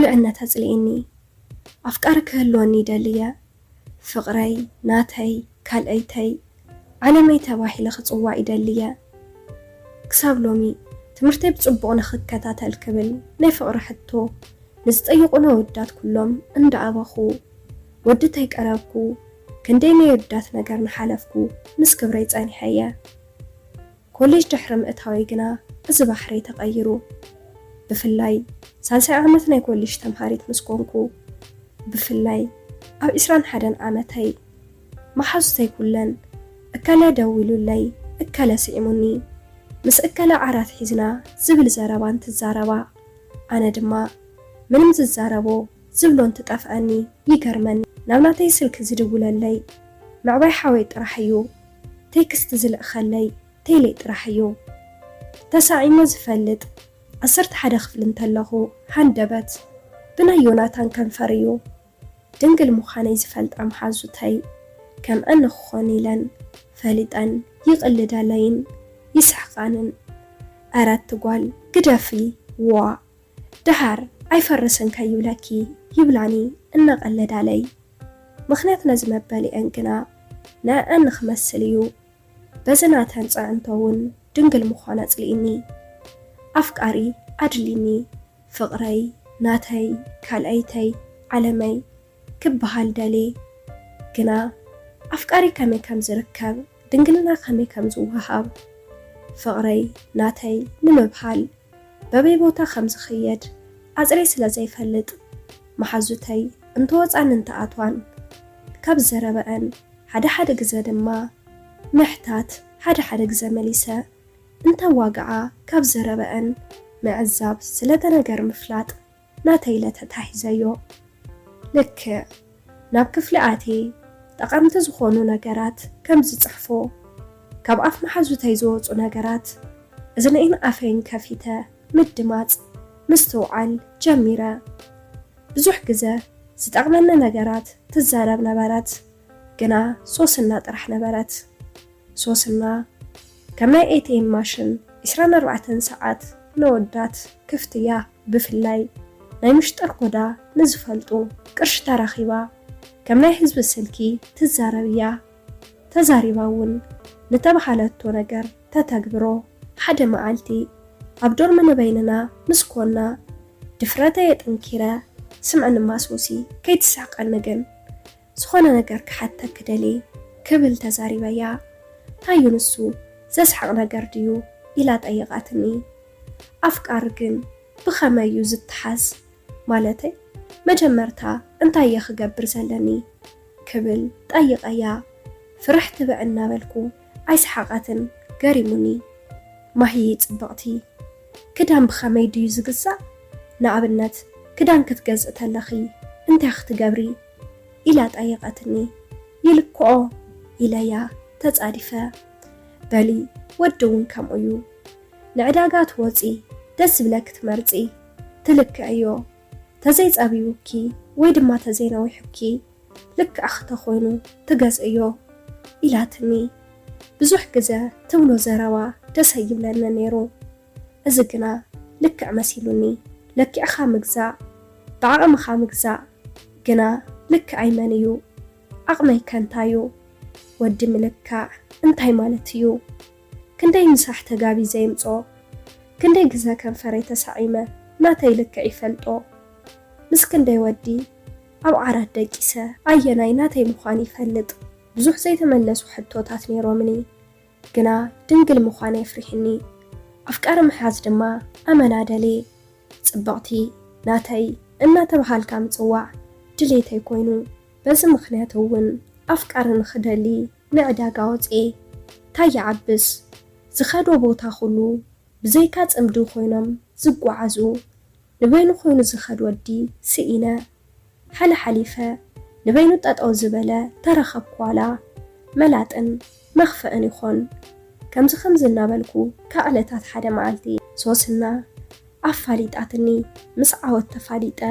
ብዕነት ኣጽሊእኒ። ኣፍቃሪ ክህልወኒ ይደልየ። ፍቕረይ፣ ናተይ፣ ካልኣይተይ፣ ዓለመይ ተባሂለ ክጽዋዕ ይደልየ። ክሳብ ሎሚ ትምህርተይ ብጽቡቕ ንኽከታተል ክብል ናይ ፍቕሪ ሕቶ ንዝጠይቑኒ ኣወዳት ኩሎም እንዳኣበኹ፣ ወዲ ተይቀረብኩ፣ ክንደይ ናይ ኣወዳት ነገር ንሓለፍኩ፣ ምስ ክብረይ ጸኒሐ እየ። ኮሌጅ ድሕሪ ምእታወይ ግና እዚ ባሕረይ ተቐይሩ። ብፍላይ ሳልሳይ ዓመት ናይ ኮሌጅ ተምሃሪት ምስ ኮንኩ፣ ብፍላይ ኣብ ዕስራን ሓደን ዓመተይ፣ መሓዙተይ ኩለን እከለ ደዊሉለይ፣ እከለ ስዒሙኒ፣ ምስ እከለ ዓራት ሒዝና ዝብል ዘረባ እንትዛረባ፣ ኣነ ድማ ምንም ዝዛረቦ ዝብሎ እንትጠፍኣኒ ይገርመኒ። ናብ ናተይ ስልኪ ዝድውለለይ ምዕባይ ሓወይ ጥራሕ እዩ። ቴክስት ዝልእኸለይ ቴሌ ጥራሕ እዩ። ተሳዒመ ዝፈልጥ ዓሰርተ ሓደ ክፍሊ እንተለኹ ሃንደበት ብናይ ዮናታን ከንፈር እዩ። ድንግል ምዃነይ ዝፈልጣ መሓዙተይ ከምዐን ንክኾን ኢለን ፈሊጠን ይቕልዳለይን ይስሕቓንን። "ኧረ እቲ ጓል ግደፊ፣ ዋ፣ ደሃር ኣይፈርስን ከይብለኪ" ይብላኒ እናቐለዳለይ። ምኽንያት ነዚ መበሊዐን ግና ንዐን ንኽመስል እዩ። በዚ ናተን ጽዕንቶ እውን ድንግል ምዃን ኣጽሊእኒ። ኣፍቃሪ ኣድሊኒ። ፍቕረይ፣ ናተይ፣ ካልኣይተይ፣ ዓለመይ ክበሃል ደልየ። ግና ኣፍቃሪ ከመይ ከም ዝርከብ፣ ድንግልና ከመይ ከም ዝወሃብ፣ ፍቕረይ፣ ናተይ ንምብሃል በበይ ቦታ ከም ዝኽየድ ኣጽርየ ስለ ዘይፈልጥ፣ መሓዙተይ እንተወጻን እንተኣትዋን ካብ ዘረበአን፣ ሓደ ሓደ ግዘ ድማ ምሕታት፣ ሓደ ሓደ ግዘ መሊሰ እንተዋግዓ ካብ ዘረበአን ምዕዛብ ስለተ ነገር ምፍላጥ ናተይ ኢለ ተታሒዘዮ። ልክዕ ናብ ክፍሊ ኣትየ ጠቐምቲ ዝኾኑ ነገራት ከም ዝጽሕፎ፣ ካብ ኣፍ መሓዙተይ ዝወጹ ነገራት እዝነይን ኣፈይን ከፊተ ምድማጽ፣ ምስትውዓል ጀሚረ። ብዙሕ ግዘ ዝጠቕመኒ ነገራት ትዛረብ ነበረት፣ ግና ሶስና ጥራሕ ነበረት። ሶስና ከም ናይ ኤ ቲ ኤም ማሽን ዕስራን ኣርባዕተን ሰዓት ነወዳት ክፍቲ እያ። ብፍላይ ናይ ምሽጥር ኮዳ ንዝፈልጡ ቅርሺ ተራኺባ ከም ናይ ህዝቢ ስልኪ ትዛረብ እያ። ተዛሪባ እውን ንተባሃለቶ ነገር ተተግብሮ። ሓደ መዓልቲ ኣብ ዶርም ንበይንና ምስ ኮና ድፍረተይ ኣጠንኪረ፣ "ስምዕንማ ሶሲ፣ ከይትስሕቀኒ ግን ዝኾነ ነገር ክሓተኪ ደልየ" ክብል ተዛሪበያ። "ታዩ ንሱ ዘስሕቕ ነገር ድዩ?" ኢላ ጠይቓትኒ። "ኣፍቃሪ ግን ብኸመይ እዩ ዝተሓዝ? ማለተይ መጀመርታ እንታይ እየ ክገብር ዘለኒ?" ክብል ጠይቐያ። ፍርሕ ትብዕ እናበልኩ ኣይሰሓቐትን፣ ገሪሙኒ። "ማሂ ጽብቕቲ፣ ክዳን ብኸመይ ድዩ ዝግዛእ? ንኣብነት ክዳን ክትገዝእ ተለኺ እንታይ ክትገብሪ?" ኢላ ጠየቐትኒ። "ይልክዖ" ኢለያ ተጻዲፈ። "በሊ፣ ወዲ እውን ከምኡ እዩ። ንዕዳጋ ትወጺ፣ ደስ ዝብለኪ ትመርጺ፣ ትልክዕዮ። ተዘይጸብዩኪ ወይ ድማ ተዘይነዊሑኪ፣ ልክዕኺ ተኾይኑ ትገዝእዮ" ኢላትኒ። ብዙሕ ግዘ ትብሎ ዘረባ ደስ ኣይብለኒ ነይሩ። እዚ ግና ልክዕ መሲሉኒ። ለኪዕኻ ምግዛእ፣ ብዓቕምኻ ምግዛእ፣ ግና ልክዐይ መን እዩ? ዓቕመይከ እንታይ እዩ? ወዲ ምልካዕ እንታይ ማለት እዩ? ክንደይ ምሳሕ ተጋቢዘ ይምጾ? ክንደይ ግዘ ከንፈረይ ተሳዒመ ናተይ ልክዕ ይፈልጦ? ምስ ክንደይ ወዲ ኣብ ዓራት ደቂሰ ኣየናይ ናተይ ምዃን ይፈልጥ? ብዙሕ ዘይተመለሱ ሕቶታት ነይሮምኒ። ግና ድንግል ምዃነይ ኣፍሪሕኒ። ኣፍቃሪ ምሓዝ ድማ ኣመና ደልየ። ጽብቕቲ ናተይ እናተባሃልካ ምጽዋዕ ድሌተይ ኮይኑ፣ በዚ ምኽንያት እውን ኣፍቃሪ ንኽደሊ ንዕዳጋ ወጽኤ። ታይ ይዓብስ፣ ዝኸዶ ቦታ ኩሉ ብዘይካ ጽምዲ ኮይኖም ዝጓዓዙ፣ ንበይኑ ኮይኑ ዝኸድ ወዲ ስኢነ። ሓለሓሊፈ ንበይኑ ጠጠው ዝበለ ተረኸብኩ፣ ዋላ መላጥን መኽፍእን ይኾን። ከምዚ ከምዚ እናበልኩ ካብ ዕለታት ሓደ መዓልቲ ሶስና ኣፋሊጣትኒ። ምስ ዓወት ተፋሊጠ።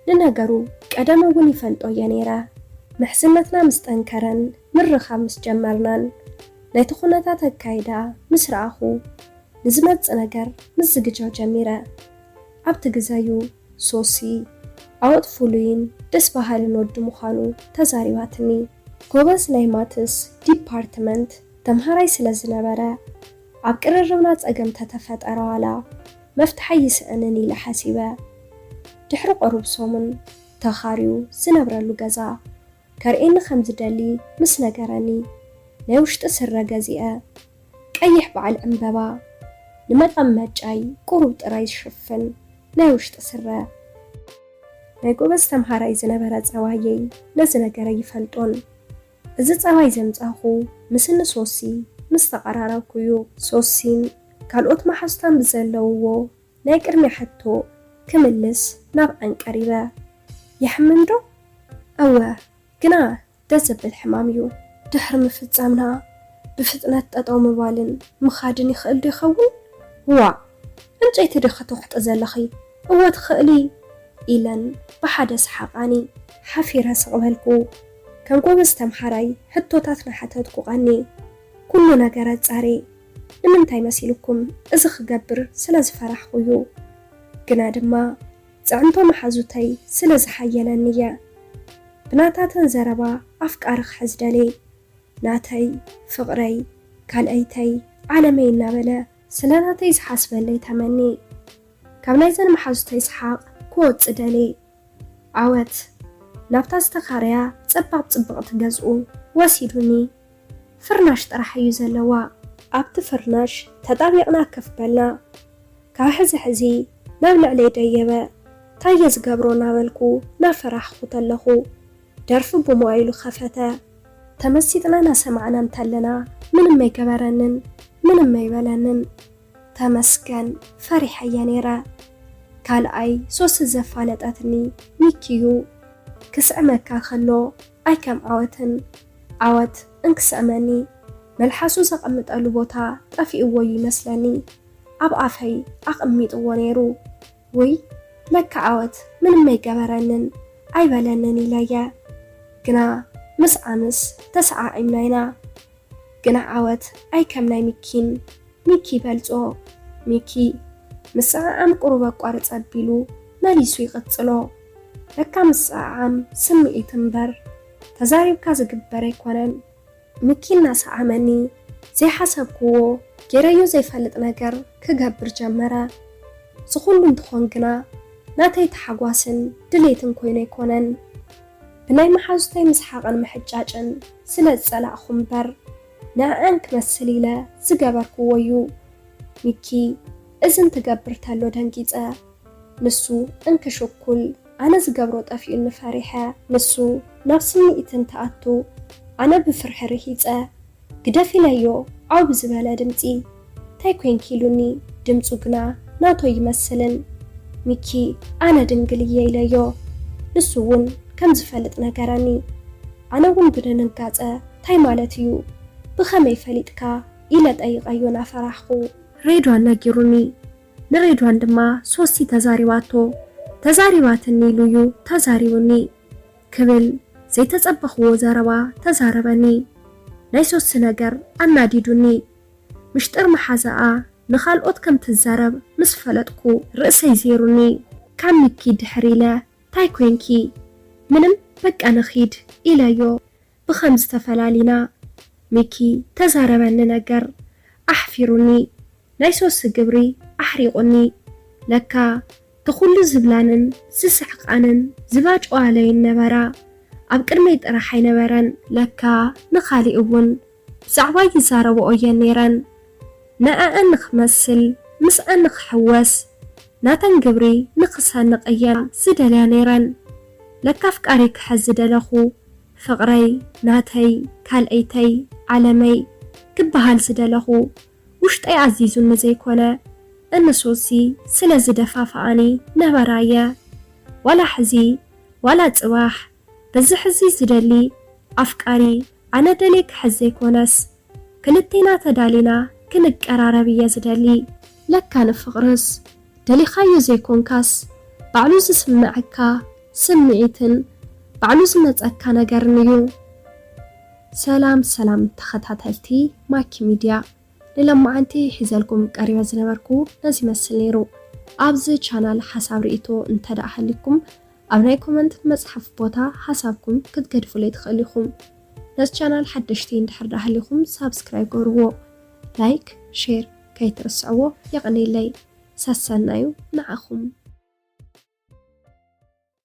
ንነገሩ ቀደም እውን ይፈልጦ እየ ነይረ። ምሕዝነትና ምስ ጠንከረን ምርኻብ ምስ ጀመርናን ናይቲ ኩነታት ኣካይዳ ምስ ረኣኹ፣ ንዝመጽእ ነገር ምዝግጃው ጀሚረ። ኣብቲ ግዘ እዩ ሶሲ ዓወት ፍሉይን ደስ በሃልን ወዲ ምዃኑ ተዛሪባትኒ። ጎበዝ ናይ ማትስ ዲፓርትመንት ተምሃራይ ስለ ዝነበረ፣ ኣብ ቅርርብና ጸገም ተተፈጠረ ዋላ መፍትሓይ ይስእንን ኢለ ሓሲበ። ድሕሪ ቁሩብ ሰሙን ተኻርዩ ዝነብረሉ ገዛ ከርእየኒ ከም ዝደሊ ምስ ነገረኒ፣ ናይ ውሽጢ ስረ ገዚአ። ቀይሕ በዓል ዕምበባ፣ ንመቐመጫይ ቁሩብ ጥራይ ዝሽፍን ናይ ውሽጢ ስረ። ናይ ጎበዝ ተምሃራይ ዝነበረ ጸባየይ ነዚ ነገር ኣይፈልጦን። እዚ ጸባይ ዘምጻኹ ምስኒ ሶሲ ምስ ተቐራረብኩ እዩ። ሶሲን ካልኦት መሓዙታን ብዘለውዎ ናይ ቅድሚያ ሕቶ ክምልስ ናብኣን ቀሪበ። "ይሕምም ዶ?" "እወ፣ ግና ደስ ዘብል ሕማም እዩ። ድሕሪ ምፍጻምና ብፍጥነት ጠጠው ምባልን ምኻድን ይኽእል ዶ ይኸውን?" "ዋእ፣ ዕንጨይቲ ዲኺ ተኹሕጢ ዘለኺ? እወ ትኽእሊ!" ኢለን ብሓደ ሰሓቓኒ። ሓፊረ ስቕ በልኩ። ከም ጎበዝ ተምሃራይ ሕቶታት ናሓተትኩ ቀኒ። ኩሉ ነገር ኣጻርየ። ንምንታይ መሲልኩም? እዚ ክገብር ስለ ዝፈራሕኩ እዩ። ግና ድማ ጽዕንቶ መሓዙተይ ስለ ዝሓየለኒ እየ። ብናታተን ዘረባ ኣፍቃሪ ክሕዝ ደልየ። ናተይ፣ ፍቕረይ፣ ካልኣይተይ፣ ዓለመይ እናበለ ስለ ናተይ ዝሓስበለይ ተመኒ። ካብ ናይዘን መሓዙተይ ሰሓቕ ክወጽእ ደልየ። ዓወት ናብታ ዝተኻረያ ጸባብ ጽብቕቲ ገዝኡ ወሲዱኒ። ፍርናሽ ጥራሕ እዩ ዘለዋ። ኣብቲ ፍርናሽ ተጣቢቕና ከፍ በልና። ካብ ሕዚ ሕዚ ናብ ልዕለይ ደየበ። ታየ ዝገብሮ እናበልኩ እናፈራሕኹ ተለኹ፣ ደርፊ ብሞባይሉ ከፈተ። ተመሲጥና እናሰማዕና እንተለና ምንም ኣይገበረንን፣ ምንም ኣይበለንን። ተመስገን፣ ፈሪሐየ ነይረ። ካልኣይ ሶሲ ዘፋለጠትኒ ሚኪ እዩ። ክስዕመካ ከሎ ኣይከም ዓወትን፣ ዓወት እንክስዕመኒ መልሓሱ ዘቐምጠሉ ቦታ ጠፊእዎ እዩ ይመስለኒ። ኣብ ኣፈይ ኣቐሚጥዎ ነይሩ። ውይ፣ ለካ ዓወት ምንም ኣይገበረንን ኣይበለንን ኢለየ። ግና ምስ ዓምስ ተሰዓዒምና ኢና። ግና ዓወት ኣይከም ናይ ሚኪን። ሚኪ ይበልጾ። ሚኪ ምስዓዓም ቁሩብ ኣቋርጽ ኣቢሉ መሊሱ ይቕጽሎ። ለካ ምስዓዓም ስምዒት እምበር ተዛሪብካ ዝግበር ኣይኮነን። ሚኪ እናሰዓመኒ ዘይሓሰብክዎ ገይረዮ ዘይፈልጥ ነገር ክገብር ጀመረ። ዝኹሉ እንትኾን ግና ናተይ ተሓጓስን ድሌትን ኮይኑ ኣይኮነን። ብናይ መሓዙተይ ምስሓቕን ምሕጫጭን ስለ ዝጸላእኹ እምበር ንዕኣን ክመስል ኢለ ዝገበርክዎ እዩ። ሚኪ እዚ እንትገብር ተሎ ደንጊጸ። ንሱ እንክሽኩል ኣነ ዝገብሮ ጠፊኡኒ ፈሪሐ። ንሱ ናብ ስምዒት እንትኣቱ ኣነ ብፍርሒ ርሂጸ። ግደፍ ኢለዮ ዓው ብዝበለ ድምጺ። "ታይ ኮንኪ?" ኢሉኒ። ድምጹ ግና ናቶ ይመስልን። "ሚኪ፣ ኣነ ድንግል እየ" ኢለዮ። ንሱ እውን ከም ዝፈልጥ ነገረኒ። ኣነ እውን ብድንጋጸ "ታይ ማለት እዩ? ብኸመይ ፈሊጥካ?" ኢለ ጠይቐዮ እናፈራሕኹ። ሬድዋን ነጊሩኒ። ንሬድዋን ድማ ሶሲ ተዛሪባቶ። "ተዛሪባትኒ ኢሉ እዩ ተዛሪቡኒ" ክብል ዘይተጸበኽዎ ዘረባ ተዛረበኒ። ናይ ሶሲ ነገር ኣናዲዱኒ። ምሽጥር መሓዛኣ ንኻልኦት ከም ትዛረብ ምስ ፈለጥኩ ርእሰይ ዜሩኒ። ካብ ሚኪ ድሕር ኢለ "ታይ ኮንኪ?" "ምንም፣ በቃ ንኺድ" ኢለዮ። ብኸምዚ ተፈላሊና። ሚኪ ተዛረበኒ ነገር ኣሕፊሩኒ። ናይ ሶሲ ግብሪ ኣሕሪቑኒ። ለካ እቲ ኩሉ ዝብላንን ዝስሕቓንን ዝባጭዋለይን ነበራ ኣብ ቅድመይ ጥራሕ ኣይነበረን። ለካ ንኻሊእ እውን ብዛዕባይ ይዛረብኦ እየን ነይረን። ንዐኣን ንኽመስል፣ ምስኣን ንኽሕወስ፣ ናተን ግብሪ ንኽሰንቕ እየን ዝደልያ ነይረን። ለካ ኣፍቃሪ ክሕዝ ዝደለኹ፣ ፍቕረይ፣ ናተይ፣ ካልኣይተይ፣ ዓለመይ ክበሃል ዝደለኹ፣ ውሽጠይ ኣዚዙኒ ዘይኮነ፣ እኒ ሶሲ ስለ ዝደፋፍኣኒ ነበራ እየ። ዋላ ሕዚ፣ ዋላ ጽባሕ፣ በዚ ሕዚ ዝደሊ ኣፍቃሪ ኣነ ደልየ ክሕዝ ዘይኮነስ፣ ክልቴና ተዳሊና ክንቀራረብ እየ ዝደሊ። ለካ ንፍቕርስ ደሊኻዮ ዘይኮንካስ፣ ባዕሉ ዝስምዐካ ስምዒትን ባዕሉ ዝመጸካ ነገርን እዩ። ሰላም ሰላም ተኸታተልቲ ማኪ ሚድያ፣ ንሎማዓንቲ ሒዘልኩም ቀሪበ ዝነበርኩ ነዚ ይመስል ነይሩ። ኣብዚ ቻናል ሓሳብ ርእይቶ እንተ ደኣ ሃሊኩም ኣብ ናይ ኮመንት መጽሓፍ ቦታ ሓሳብኩም ክትገድፉለይ ትኽእሉ ኢኹም። ነዚ ቻናል ሓደሽቲ እንድሕር ደኣ ሃሊኹም ሳብስክራይብ ገርዎ፣ ላይክ፣ ሼር ከይትርስዕዎ። የቐኔለይ። ሰሰናዩ ንዓኹም።